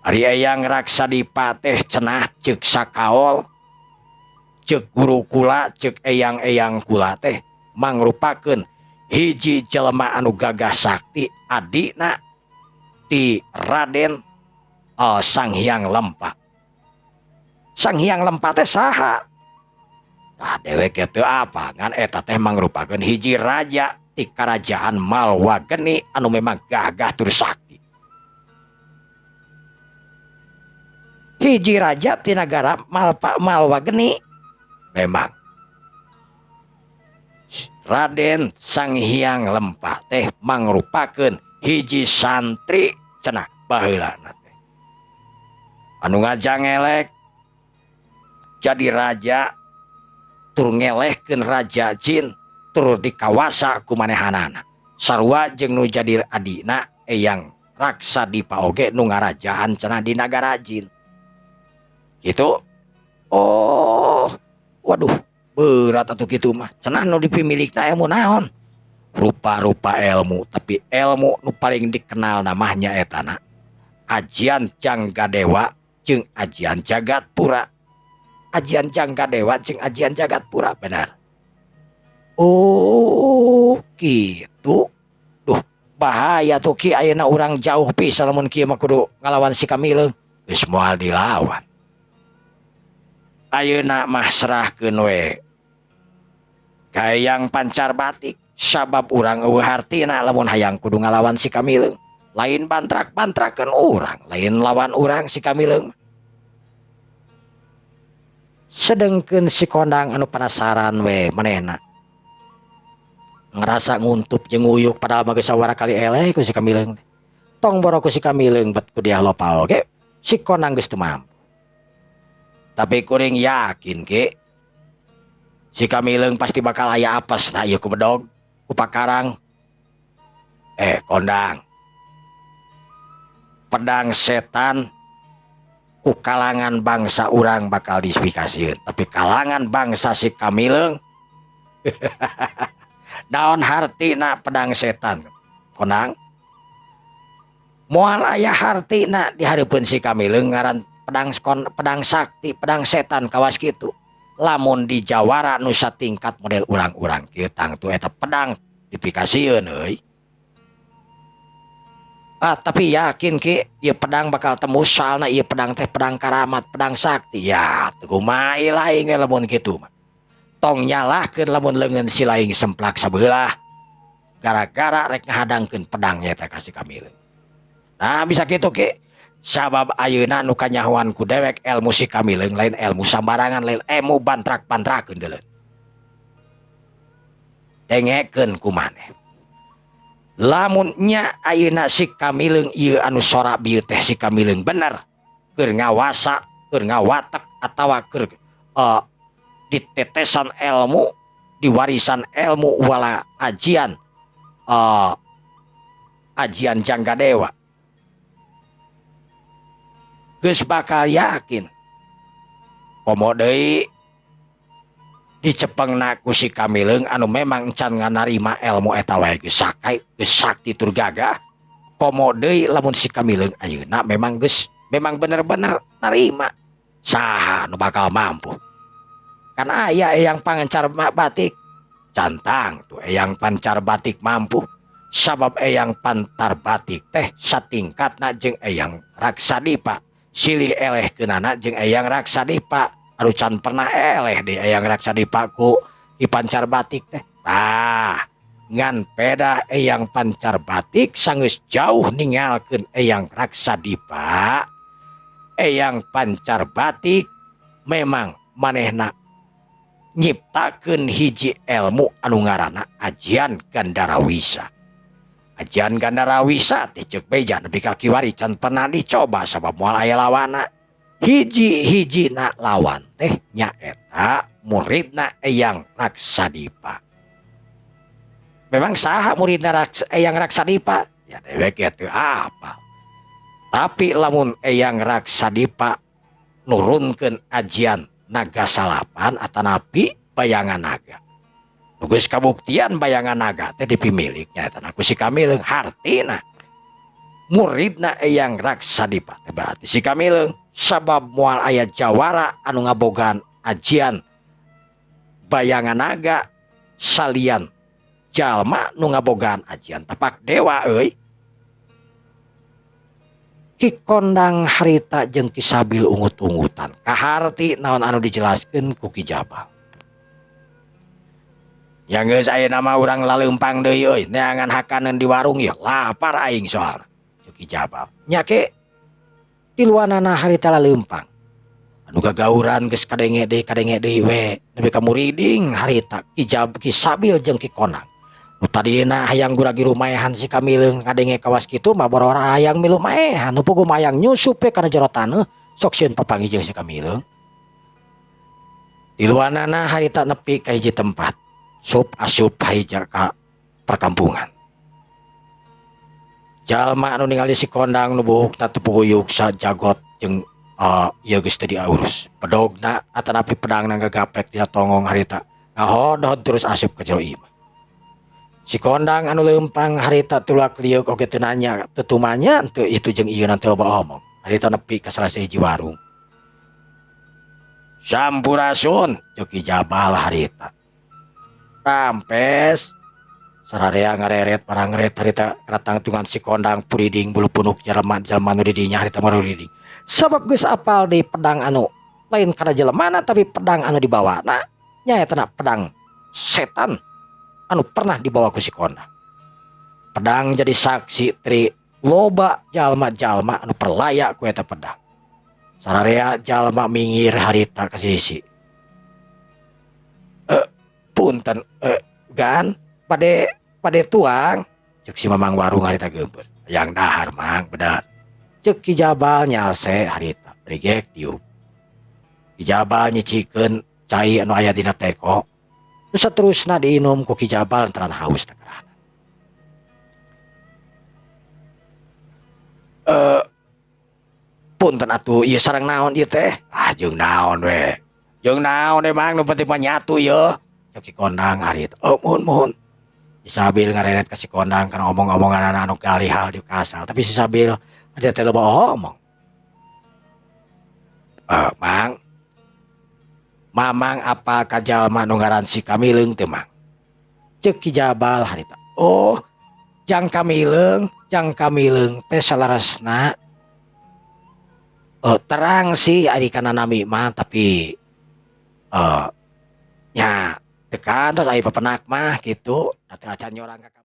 Ari Eyang Raksadipa teh cenah ceuk sakaol, ceuk guru kula, ceuk eyang-eyang kula teh mangrupakeun Hiji jelema anu gagah sakti adina ti Raden Sang Hyang Lempa. Sang Hyang Lempa teh saha? Tah dewek teu apa ngan eta teh mangrupakeun hiji raja ti karajaan Malwageni anu memang gagah tur sakti. Hiji raja ti nagara Malwageni memang Raden Sang Hyang Lempa teh mangrupakeun hiji santri cenah baheulana teh. Anu ngajangelek jadi raja tur ngelehkeun raja jin tur dikawasa ku manehanana. Sarua jeung nu jadi adina Eyang Raksadipa oge nu ngarajaan cenah di nagara jin. Gitu. Oh, waduh, berat atuh kitu mah. Cenah nu dipimilikna ilmu naon? Rupa-rupa ilmu, tapi ilmu nu paling dikenal namanya etana Ajian Janggadewa jeung Ajian Jagatpura. Ajian Janggadewa jeung Ajian Jagatpura benar. Oh, gitu. Duh, bahaya tuh ki ayeuna urang jauh pisan lamun kieu mah kudu ngalawan si Kamileung. Geus moal dilawan. Ayeuna mah serahkeun we ka Eyang Pancar Batik sabab urang eueuh hartina lamun hayang kudu ngalawan si Kamileung. Lain bantrak-bantrakeun urang, lain lawan urang si Kamileung. Sedengkeun si Kondang anu penasaran we manehna. Ngerasa nguntup jeung nguyuk padahal mah geus sawara kali eleh ku si Kamileung. Tong boro ku si Kamileung bet ku dia lopa oge si Kondang geus teu mampu. Tapi kuring yakin ki si Kamileung pasti bakal aya apes nah ieu ku bedog ku pakarang. Kondang, pedang setan ku kalangan bangsa urang bakal dispikasieun, tapi kalangan bangsa si Kamileung naon hartina pedang setan Kondang? Moal aya hartina di hareupeun si Kamileung ngaran pedang sakti, pedang setan kawas kitu. Lamun di jawara nu satingkat model urang-urang kieu tangtu eta pedang dipikasieun euy. Ah, tapi yakin ki ieu pedang bakal tembus soalna ieu pedang teh pedang karamat, pedang sakti. Ya, teu kumaha laing lamun kitu mah. Tong nyalahkeun lamun leungeun si laing semplak sabeulah. Gara-gara rek ngahadangkeun pedangnya teh ka si Kamileung. Nah, bisa kitu ki. Sabab ayeuna nu kanyahoan ku dewek ilmu si Kamileung lain ilmu sambarangan, lain ilmu bantrak-bantrakeun deuleu. Dengekeun ku maneh. Lamun nya ayeuna si Kamileung ieu anu sora bieu teh si Kamileung bener keur ngawasa, keur ngawatek atawa keur ditetesan ilmu, diwarisan ilmu wala ajian ajian Janggadewa. Geus bakal yakin komo deui dicepengna ku si Kamileung anu memang can nganarima ilmu eta wae geus sakai, geus sakti tur gagah. Komo deui lamun si Kamileung ayeuna memang geus memang bener-bener narima, saha nu bakal mampu? Kan aya Eyang Pancar Batik, cantang tuh Eyang Pancar Batik mampu. Sabab Eyang Pancar Batik teh satingkatna jeung Eyang Raksadipa. Silih eleh keunana jeung Eyang Raksadipa. Aduh can pernah eleh di Eyang Raksadipa ku Ki Pancar Batik teh. Tah, ngan pedah Eyang Pancar Batik sanggeus jauh ninggalkeun Eyang Raksadipa. Eyang Pancar Batik memang manehna nyiptakeun hiji ilmu anu ngaranna Ajian Gandarawisa. Ajian Gandarawisa teh ceuk beja nepi ka kiwari can pernah dicoba sabab moal aya lawana. Hiji-hijina lawan teh nyaeta muridna Eyang Raksadipa. Memang saha muridna Eyang Raksadipa? Ya dewek ya teu apal. Tapi lamun Eyang Raksadipa nurunkeun ajian naga salapan atanapi bayangan naga. Geus kabuktian bayangan naga teh dipimiliknya eta ku si Kamileung, hartina muridna Eyang Raksadipa teh berarti si Kamileung sabab moal aya jawara anu ngabogaan ajian bayangan naga salian Jalma nu ngabogaan ajian tapak dewa euy. Ki Kondang harita jeung Ki Sabil ungut-ungutan kaharti naon anu dijelaskeun ku Ki Jabal. Ya geus ayeuna mah urang laleumpang deui euy, neangan hakaneun di warung ieu lapar aing soalna. Ceuk Ki Jabal. Nya ke tiluanana harita laleumpang. Anu gagauran geus kadenge deui we nepi ka muriding harita Ki Jab Ki Sabil jeung Ki Kondang. Nu tadina hayang guragi rumaehan si Kamileung ngadenge kawas kitu mah borora hayang milu maehan nu puguh hayang nyusup we kana jero taneuh sok sieun papanggih jeung si Kamileung. Tiluanana harita nepi ka hiji tempat sup asup hiji ka perkampungan. Jalma anu ningali si Kondang nu buhukna teu puguyuk sajagot jeung ieu geus teu diurus. Pedogna atanapi pedangna gagaplek dina tonggong harita ngahodod terus asup ka jero imah. Si Kondang anu leumpang harita tulak lieuk oge teu nanya teu tumanya teu itu jeung ieu teu loba omong. Harita nepi ka salah sahiji warung. Sampurasun ceuk Ki Jabal harita. Rampes sararea ngareret parangret harita karatangtungan si Kondang puriding bulu punuk jelema-jelema nu di dinya harita maruriding. Sabab geus apal deui pedang anu lain kana jelemana tapi pedang anu dibawana nyaeta na pedang setan anu pernah dibawa ku si Kondang. Pedang jadi saksi tri loba jalma-jalma anu perlaya ku eta pedang. Sararea jalma minggir harita ka sisi. Punten gan bade tuang ceuk si mamang warung harita geumpeur. Hayang dahar mang bener. Ceuk Ki Jabal nyalse harita brigek diuk. Ki Jabal nyicikeun cai anu aya dina teko. Nu saterusna diinum ku Ki Jabal lantaran haus teh. Punten atuh ieu sareng naon ieu teh? Ah jeung naon we. Jeung naon emang nu penting mah nyatu ieu. Ceuk Ki Kondang harita. Oh muhun muhun. Si Sabil ngareret ka si Kondang kana omong-omongan anu galihal di kasal tapi si Sabil dia teh loba omong. Mang Mamang apa ka jalma nu ngaran si Kamileung teu mang? Ceuk Ki Jabal harita. Oh, jang Kamileung teh salaresna terang sih ari kana nami mah tapi nya teu kantos ari papenak mah kitu teu acan nyorang ka.